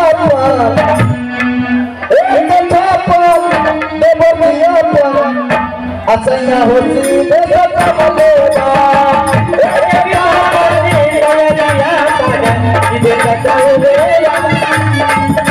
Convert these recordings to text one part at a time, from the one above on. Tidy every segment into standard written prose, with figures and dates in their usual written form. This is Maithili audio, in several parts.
पर एक थापड़ देवरिया पर असैया हो सीधे सटवले बा एक थापड़ देवरिया पर सीधे सटवले बा।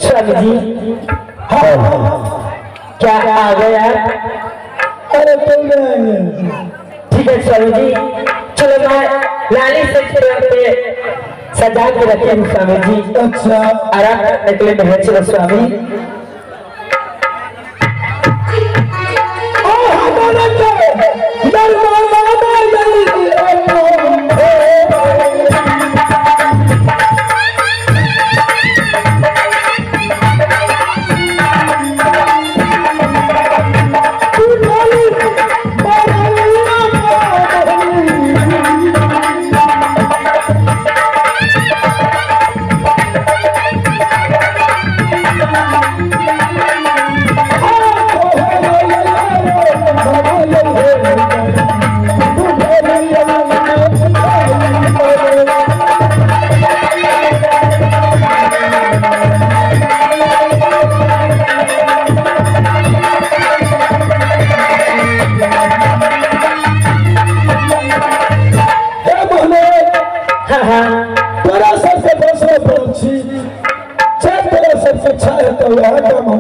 स्वामी जी क्या आ गए आप? अरे तुम ठीक है स्वामी जी, चलो मैं लाली से पे सजा के रखे हूँ स्वामी जी। अच्छा आराम करने के लिए महल चलो स्वामी।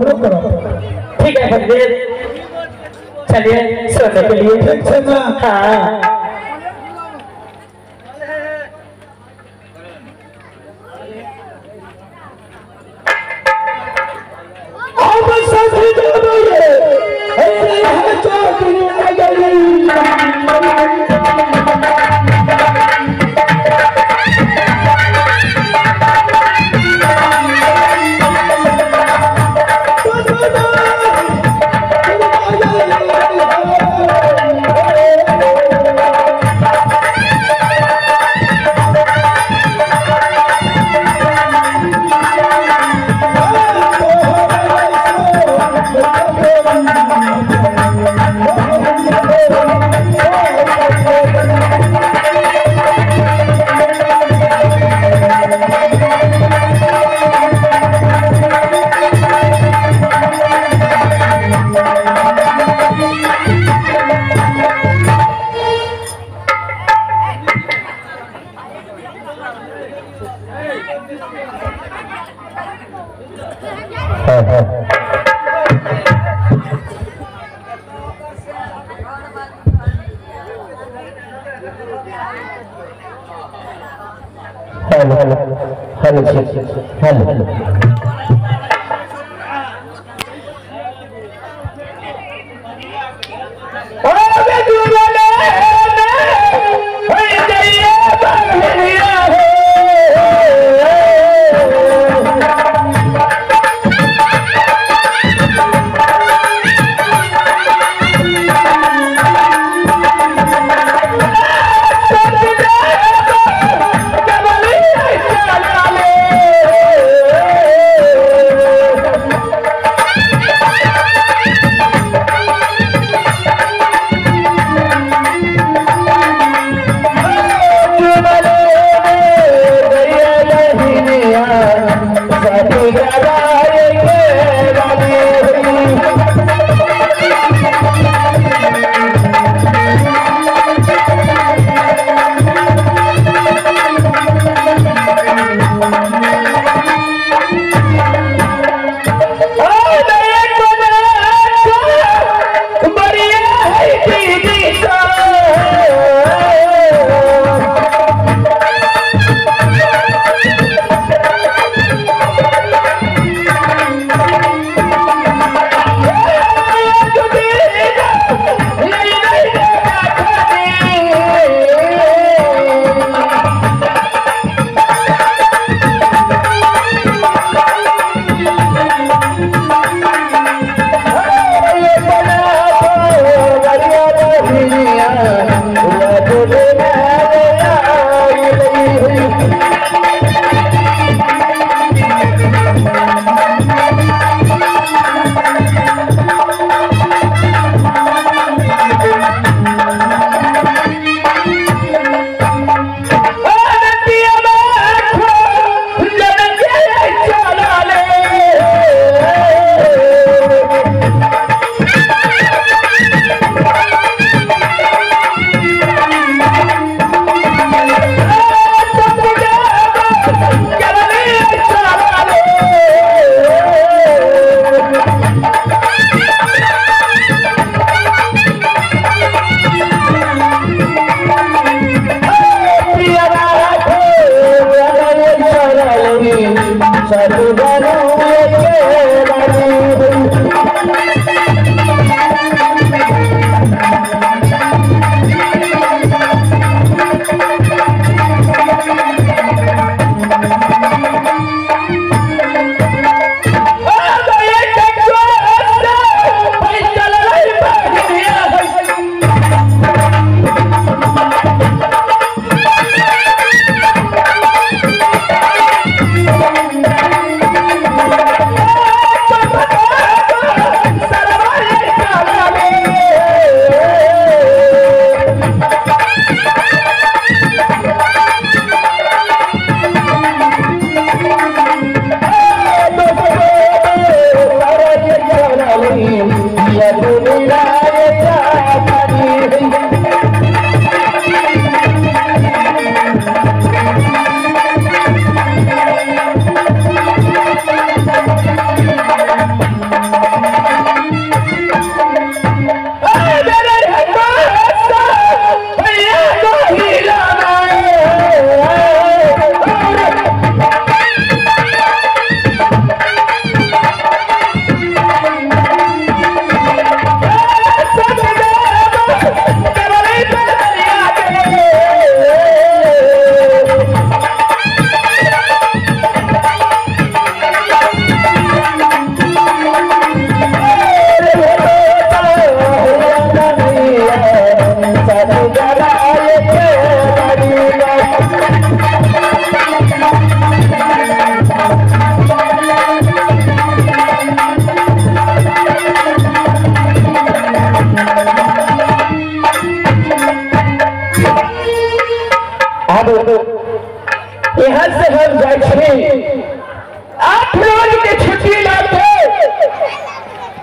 ठीक है बंदे, चलिए सोने के लिए। हाँ हेलो हेलो हेलो Oh,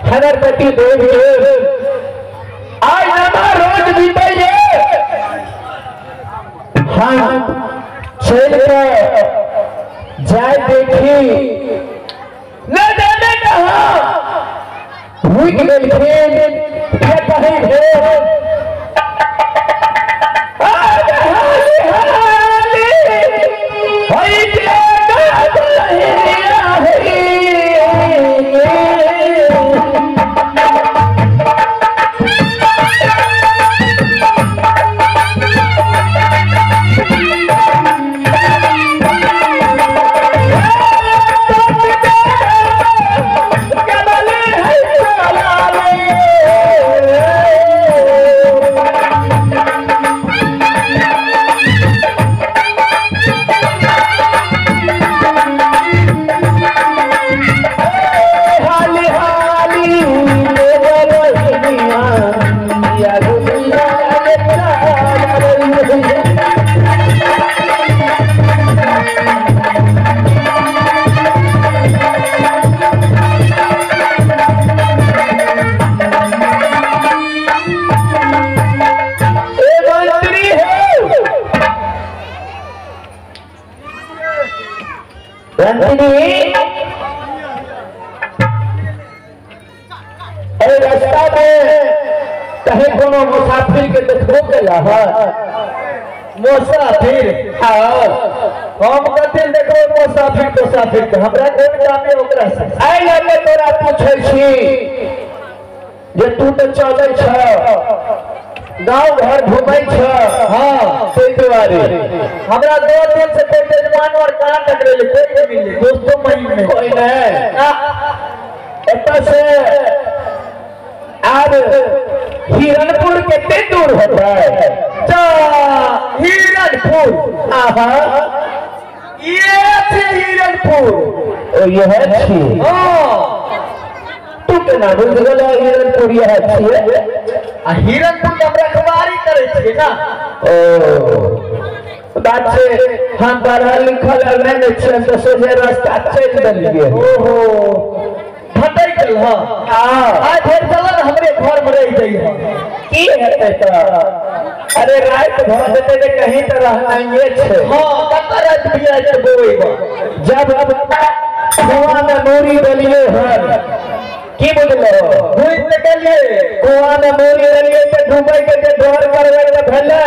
हमर पति देव के आज नमा रोज बीतै ये हम चल के जाय देखी न जाने कहाँ रुक गेलखिन या कहीं भेल। रास्ता में कहीं कोनो मुसाफिर के देखबो केला है? मुसाफिर? हाँ। हम कथी देखबो मुसाफिर मुसाफिर के, हमरा कोन काम है ओकरा से? एहि लऽ के तोरा पूछै छी जे तू तऽ चलै छ, गाँव घर घूमै छ। हाँ ताहि दुआरे हमरा 2 दिन से कोई मेजबान और कहाँ टकरेले, कोई नहीं मिले दोस्तों महीने कोई नहीं। एतऽ से आब हिरणपुर कितने दूर होता है? हिरणपुर? हाँ ये हिरणपुर। ओ यह छी। तू केना बुझि गेलह हिरणपुर यह छियै? आ हिरणपुर के हम रखवारी करै छियै ना। ओ बात छै, हम पढ़ल लिखल नहि छियै तऽ सोझे रास्ता चलि देलियै। ओहो भटक गेल। हाँ आइ भरि चलऽ ने हमरे घर में रहि जइहऽ। की हेतै तऽ? अरे राति भऽ जेतै तऽ कहीं तऽ रहनाइए छै। हाँ कतऽ राति बिराति के बौएबऽ? जब कुआं में मूड़ी देलियै हन, की बुझलो? बुझि तऽ गेलियै। कुआं में मूड़ी देलियै तऽ डूबै के जे डर करबै तऽ भेलै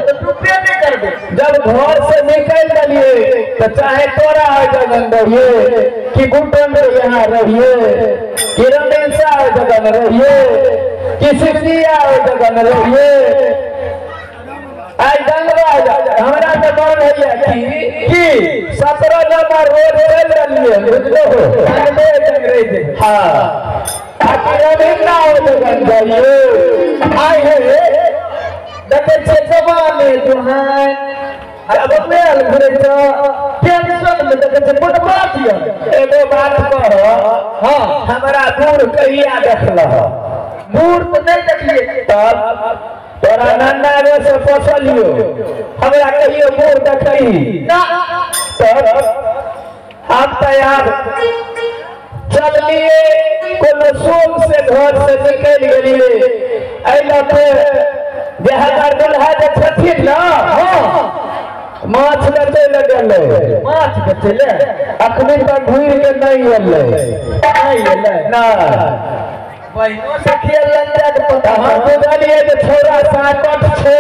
तऽ डूबबे नहि करबै। जब घर से निकलि गेलियै तऽ चाहे तोरा ओहि जगह रहियै कि गुटन के यहाँ रहियै कि रमेशा ओहि जगह रहियै कि शिवजिया ओहि जगह रहियै, आइ गंगवा हमरा तऽ मन होइए कि 17 नंबर रोड चलि रहलियै, बुझलो? हाँ आकि रमेशा ओहि जगह जाइए। आइ हे देखै छियै जवाने जुहान आब घुरै छ, टेंशन में देखै छियै बड़ बात यऽ। एगो बात कह। हाँ हमरा बूढ़ कहिया देखलह? बूढ़ तऽ नहि देखलियै। तब तोरा नन्ना रे से पोसलियो, हमरा कहियो बूढ़ देखही ना? तब हम तऽ आब चललिए कोनो सोम से घर से निकलि गेलिए। एहि लऽ के जे हमर दुल्हा जे छथिन ना, माछ बेचै लए गेलै। माछ बेचै लए? अखनी तक घुरि के नहि एलै। नहि एलै? नहि। बहिनो सखी अल्लाह के पता। हम बुझलियै जे छौड़ा साकट छै,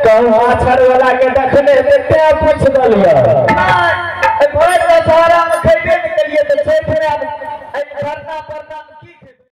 कहूँ माछर वाला के देखने तें पूछि देलियै। भरि दशहरा में खैबे नहि केलियै तऽ छठि में आब परना परना।